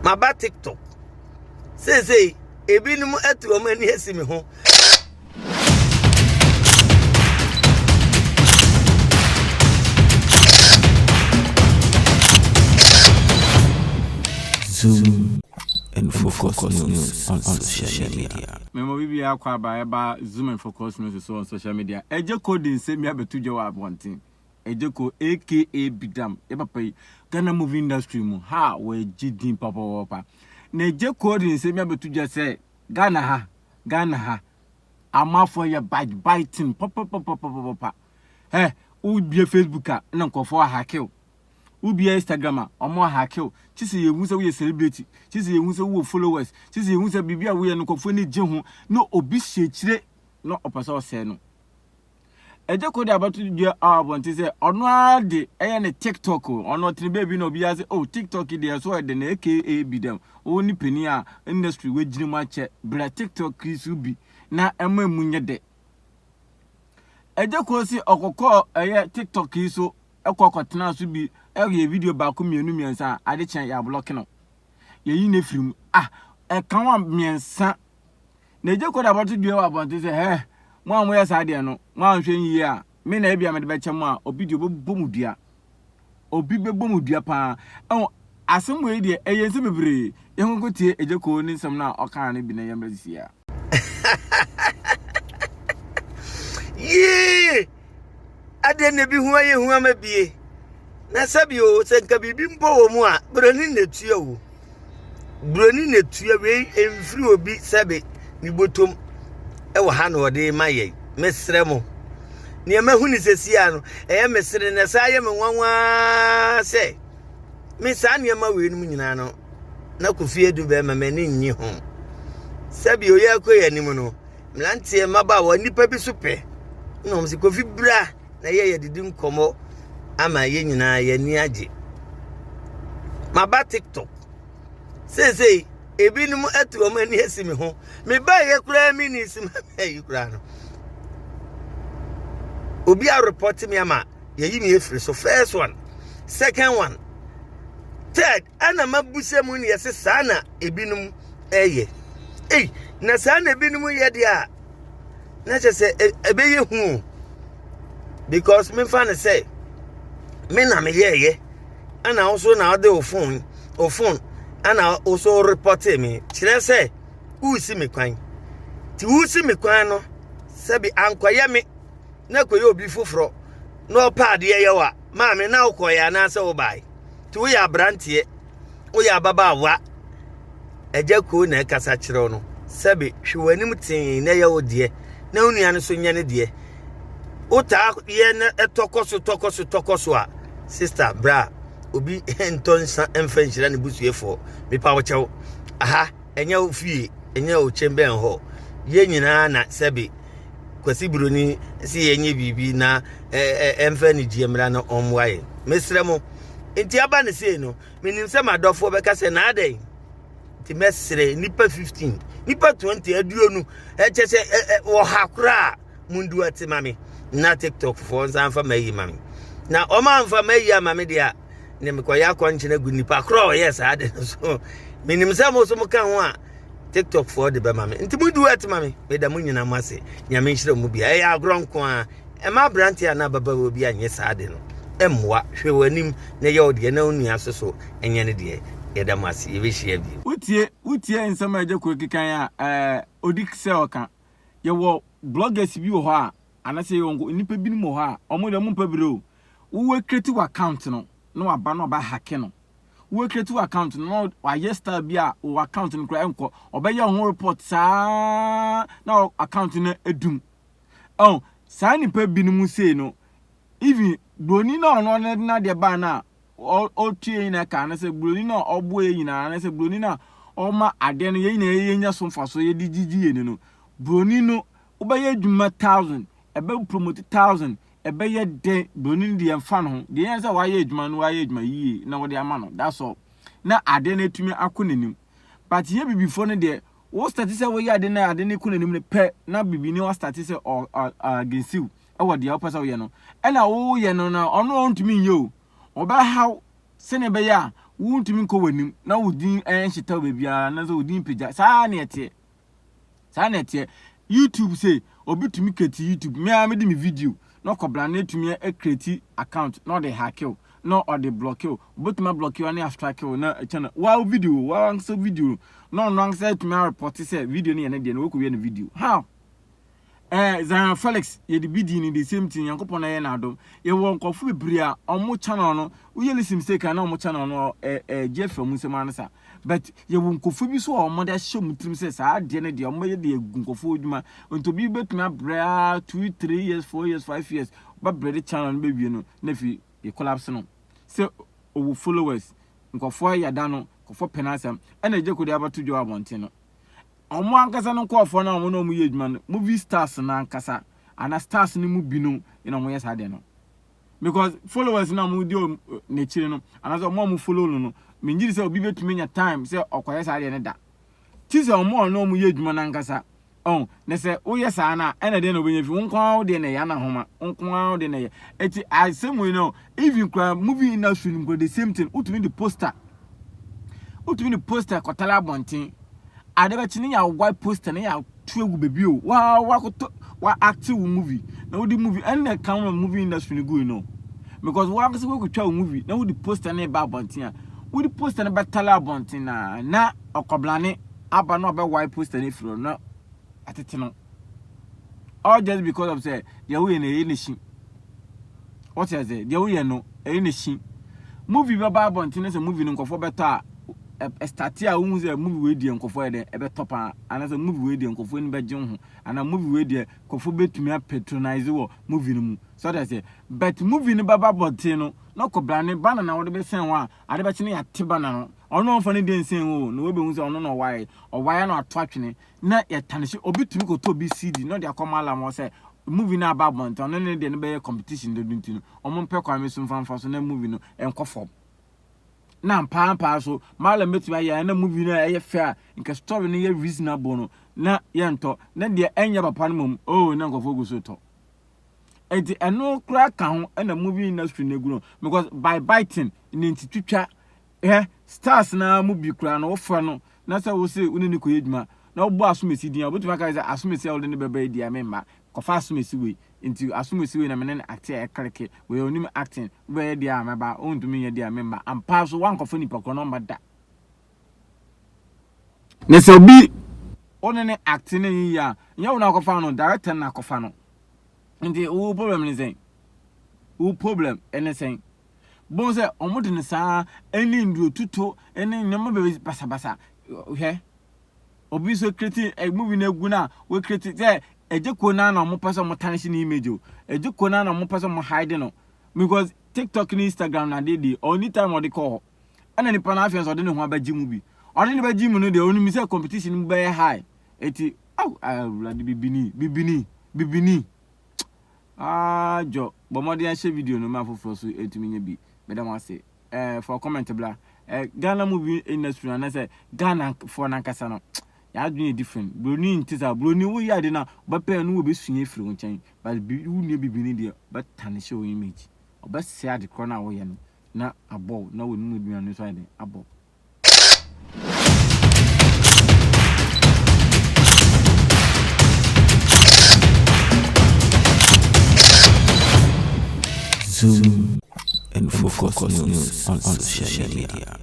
Maba TikTok. Seesei, ebinom atu wɔn ani asi me ho. Zoom and Focus News on social media. Mema obi biara kɔ aba ɛba Zoom and Focus News so on social media. Ɛgye ko de nsɛm bi abɛto dwa wɔ abɔnten. Ɛgye ko aka Bidam yɛ papa yi Ghana movie industry mu ha wɔagye din papapapa. Na ɛgye ko de nsɛm bi abɛto dwa sɛ Ghana ha Ghana ha amafoɔ yɛ bite biting papapapapapa. Hɛ wobie Facebook a na nkurɔfoɔ ahake wo. Wobia Instagram a, ɔmo ahake wo. Kye sɛ yɛhu sɛ woyɛ celebrity, kye sɛ yɛhu sɛ wowɔ followers, kye sɛ yɛhu sɛ biribi a woyɛ no nkurɔfoɔ ani gye ho na obi hyɛ akyire na ɔpɛ sɛ ɔsɛe no. Agya Kodi abɛto dwa a abɔnten sɛ ɔno ara de ɛyɛ ne TikTok o, ɔno ɔtene baabi na obiara sɛ oh TikTok deɛ ɛso ɛde na aka bi dɛm, wo ne panin a industry wagyina mu akyɛ, bra TikTok yi so bi na ɛma emu nyɛ dɛ. Agya Kodi se ɔkɔkɔɔ ɛyɛ TikTok yi so kɔ kɔtenaa so bi yɛ video baako mmienu mmiɛnsa a, ade kyɛn yɛablɔke no. Yɛyi no afiri mu. Ah, ɛka ho a mmiɛnsa. Na egye kɔ da bɔto dua wɔ abɔnten sɛ, hɛ, mo a moyɛ saa deɛ no, mo anhwɛ yie a, me na ebia mede bɛkyɛ mo a, obi deɛ ɔbɛbɔ mo dua. Obi bɛbɔ mo dua paa. Ɛho, asɛm wei deɛ, ɛyɛ nsɛm bebree. Yɛnkɔkɔ tie Agya Koo ne nsɛm no a ɔkaa no bi na yɛmmra sisi a. Yee! Adɛn na ebi ho ayɛ hu ama bie? Na sɛbi o, sɛ nka biribi mpo wɔ mu a, buroni na etua o. Buroni na etua wei mfiri obi sɛbi ne botom ɛwɔ ha na ɔde ma yɛn. Mesrɛ mo. Nea mahu ne sɛsi a no, ɛyɛ mesere na saa yɛ me nwanwa sɛ me saa nneɛma wei nom nyinaa no na Kofi Adu bɛrima m'ani nnye ho. Sɛbi oyɛ akɔ yɛ anim no, Mmeranteɛ, mmabaawa, nnipa bi so pɛ na wɔn sɛ Kofi bra na yɛ yɛdidi nkɔmmɔ ama yɛn nyinaa yɛn ani agye. Maba TikTok. Seesei ebinom atu wɔn ani asi me ho. Mebaeɛ koraa mi ni si ma ayi koraa no. Obi arepɔte me ama yɛyi me afiri so. First one, second one, third ɛna mabusa mu ne yɛse saa na ebinom ɛyɛ ei na saa na ebinom yɛ deɛ a na kyerɛ sɛ ɛbɛyɛ hu o because memfa no sɛ me na meyɛɛyɛ ɛna wo so na wode wo phone wo phone ɛna wo so repɔtee me kyerɛ sɛ woresi me kwan nti woresi me kwan no sɛbi ankɔyɛ me na kɔyɛ obi foforɔ na ɔpɛ adeɛ yɛ wa maame na wokɔyɛ anaasɛ wobae nti woyɛ aberanteɛ woyɛ ababaawa agya kuo na ɛkasa kyerɛ wo no sɛbe hwɛ w'anim tee na ɛyɛ wo deɛ na wo nua no so nyɛ ne deɛ wotaa yɛ na ɛtɔkɔ so tɔkɔ so tɔkɔ so a sister bra obi ntɔ nsa mfa nhyira ne busuafoɔ mepa wo kyɛw aha ɛnyɛ wo fie ɛnyɛ wo kyɛmbɛn hɔ yɛn nyinaa na sɛbe kwasi buroni sɛ yɛnyɛ biribi na ɛmfa anigyeɛ mmra na ɔmmoa yɛn mesrɛ mo nti aba ne sei no menim sɛ m'adɔfoɔ bɛka sɛ na adɛn nti mɛsrɛ nnipa 15 nnipa 20 aduonu ɛkyɛ sɛ wɔha koraa mundu ate ma me na tiktok foɔ nsa mfa mayi ma me na ɔma amfa mayi ama me deɛ a ne mekɔyɛ akɔnkyene agu nnipa korɔ a ɔyɛ saa de no so menim sɛ mo so moka ho a tiktok foɔ de bɛma me nti mo duet ma me meda mo nyina mo ase nyame nhyira mu bia ɛyɛ agorɔ nko a ɛma aberante a na ababaawa bi anyɛ saa de no ɛmmoa hwɛ w'anim na ɛyɛ wo deɛ na wo nua so so ɛnyɛ ne deɛ yɛda mo ase yɛbɛhyia bio. Wotie wotie nsɛm a Agya Koo kekan a ɛɛ odi sɛ ɔka. Yɛwɔ bloggers bi wɔ hɔ a anaasɛ yɛwɔ nnipa binom wɔ hɔ a wɔn deɛ wɔn mpɛ bere o. Wo create w'account no na waba na waba hacke no. Wo create w'account no na wayɛ style bi a wo account no koraa ɛnkɔ. Ɔbɛyɛ ho report saa na account no adum. Oh, saa nnipa binom sei no even broni na ɔno ɔno de n'adeɛ baa no a ɔtua yɛn nyinaa ka anaasɛ broni no a ɔboa yɛn nyinaa anaasɛ broni no a ɔma adeɛ no yɛn nyinaa yɛnya so mfasoɔ yɛde gyigyi yɛn no broni no wobɛyɛ adwuma thousand ɛbɛ promote thousand ɛbɛyɛ dɛn broni no deɛ mfa no ho deɛ yɛn sɛ wayɛ adwuma no wayɛ adwuma yie na wɔde ama no that's all na adeɛ no atumi akɔ n'anim but yɛ bibifoɔ no deɛ wo start sɛ woyɛ ade na ade no kɔ n'anim no pɛ na bibini wa start sɛ ɔ ɔ against you ɛwɔ deɛ wopɛ sɛ woyɛ no ɛna woyɛ no na ɔno ɔntumi nyɛ o ɔbɛhaw sɛnea ɛbɛyɛ a Wontumi nkɔ w'anim na wo din nhyeta wɔ baabiara anaasɛ wo din mpagya. Saa na ɛteɛ. Saa na ɛteɛ. YouTube sei, obi tumi create YouTube. Me ara mede me video na ɔkɔbra na etumi create account na ɔde hack wo na ɔde block wo. Obetumi ablock wo ne astrike wo na ɛkyɛ no. Wa video, wa ankasa video na ɔno ankasa atumi areport sɛ video no yɛ ne deɛ na wɔkɔwie no video. How? Eh, Zion Felix, yɛde bi dii no the same thing, Nyankopɔn na ɛyɛ n'adom. Yɛwɔ nkurɔfo bebree a ɔmo channel no, woyɛ listen mistake a na ɔmo channel no eh, eh, gye afiri ɔmo nsam ara ne saa. But yɛwɔ nkurɔfo bi so a ɔmo de ahyɛ ɔmo tirim sɛ saa adeɛ no deɛ ɔmo bɛyɛ de agu nkurɔfo adwuma. Nti obi bɛtumi abrɛ ara 2, 3 years, 4 years, 5 years, ɔbɛbrɛ de channel no bɛwie no, na afei yɛ collapse no. Sɛ ɔwɔ followers, nkurɔfoɔ yada no, nkurɔfoɔ pɛ n'asɛm, ɛna agya kodi abɛto dwa wɔ abɔnten no. Wɔn ankasa no nkurɔfoɔ no a wɔn ne wɔn yɛ adwuma no, movie stars no ankasa anaa stars no mu binom na wɔyɛ saa deɛ no. Because followers no a wɔdi wɔn n'akyiri no anaasɛ wɔn a wɔn follow no no, mengye di sɛ obi bɛtumi anya time sɛ ɔkɔyɛ saa deɛ no da. Ti sɛ wɔn a wɔne wɔn yɛ adwuma no ankasa. Ɔn, na sɛ woyɛ saa no a, ɛna deɛ na wobɛnya fi. Wo nko ara wo deɛ na ɛyɛ ana homa. Wo nko ara wo deɛ na ɛyɛ. Eti asɛm wei no, even koraa movie industry no koraa the same thing. Wotumi de poster wotumi de poster kɔtare abɔnten ade bɛkye ne yɛawae poster ne yɛato agu baabi o wa wakɔtɔ wa acte wo movie na wode movie ɛnna ɛka ma movie industry no gui no because wankasa wakɔtwa wo movie na wode poster ne ba abɔnten a wode poster no bɛtare abɔnten na na ɔkɔblane aba na ɔbɛwae poster no afiri hɔ na atete no all just because of sɛ deɛ woyɛ no ɛyɛ ne hyi wɔte ase deɛ woyɛ no ɛyɛ ne hyi movie bɛba abɔnten sɛ movie no nkɔfoɔ bɛtɔ a ɛstate a wohu sɛ movie wei deɛ nkɔfoɔ yɛ dɛ ɛbɛtɔ paa anaasɛ movie wei deɛ nkɔfoɔ ani bɛgye ho anaa movie wei deɛ nkɔfoɔ bɛtumi apatronise wɔ movie no mu so ɔte ase but movie no bɛba abɔnten no na ɔkɔbra ne banner na wɔde bɛsɛn hɔ a ade bɛkye no yɛate banner no ɔno ɔmfa ne deɛ nsɛn hɔ o na wɔbɛhu sɛ ɔno na ɔwae ɔwae na wato atwene na yɛtane so obi tumi kɔtɔ obi cd na ɔde akɔma alam hɔ sɛ movie no aba abɔnten ɔno ne deɛ no bɛyɛ competition dodo nti no ɔmo mpɛ kwan bi so mfa mfa so na movie no ɛnkɔ fam na mpaampaa so malam bɛtumi ayɛ na movie no a ɛyɛ fɛ a nka story no yɛ reasonable no na yɛntɔ na deɛ ɛnyɛ papa no mmom oh na nkurɔfoɔ gu so tɔ nti ɛno koraa ka ho ɛna movie industry no egu no because by biting ne nti twitwa Hwɛ, stars no ara mu bi koraa no, wofrɛ no na sɛ wose wo ne no kɔyɛ adwuma na wobɔ asomasi din a, obetumi aka sɛ asomasi a wode no bɛba yi deɛ memma, kɔfa asomasi wei. Nti asomasi wei na me ne no acte a ɛkleke, wei onim acting, wobɛyɛ deɛ a mɛba, wontumi nyɛ deɛ a memma. Ampa ara so woankɔfa nipa korɔ no ɔmma da. Na sɛ obi wo ne no acte na ɛnyɛ yie a, nyɛ wo na akɔfa no, director no na akɔfa no. Nti wo problem ne sɛn? Wo problem ne sɛn? Bohu sɛ wɔde no saa ɛne nnuro tuto ɛne nneɛma bebree basabasa. Hwɛ, obi nso kreti eh, movie no agu no a wɔkreti sɛ ɛgye ko no na wɔpɛ sɛ wɔtan ne image o. Ɛgye ko no na wɔpɛ sɛ wɔn hide no because TikTok ne Instagram na adeɛ deɛ ɔni time ɔde kɔ hɔ. Ɛna nipa no afei nso ɔde ne ho abɛgye mu bi. Ɔde ne bɛgye mu no deɛ onim sɛ competition mu bɛyɛ high. Eti aw awurade bibini bibini bibini. Ah Djo, bɔ mmɔden ahyɛ video no ma afoforɔ so ɛtumi nya bi. Meda mo ase. Eh, for comment bla. Eh, Ghana movie industry no anasɛ Ghana foɔ nankasa no, yɛn adwene yɛ different. Broni nte saa. Broni woyɛ ade no a, ɔbɛpɛ no wɔbɛsua afiri wo nkyɛn. But bi, wo nua bibini deɛ, ɔbɛtane hyɛ wo image. Ɔbɛsɛe ade korɔ no a woyɛ no na abɔ wo, na w'anim aduane nso ayɛ dɛn? Abɔ wo. Zoom and focus news on social media.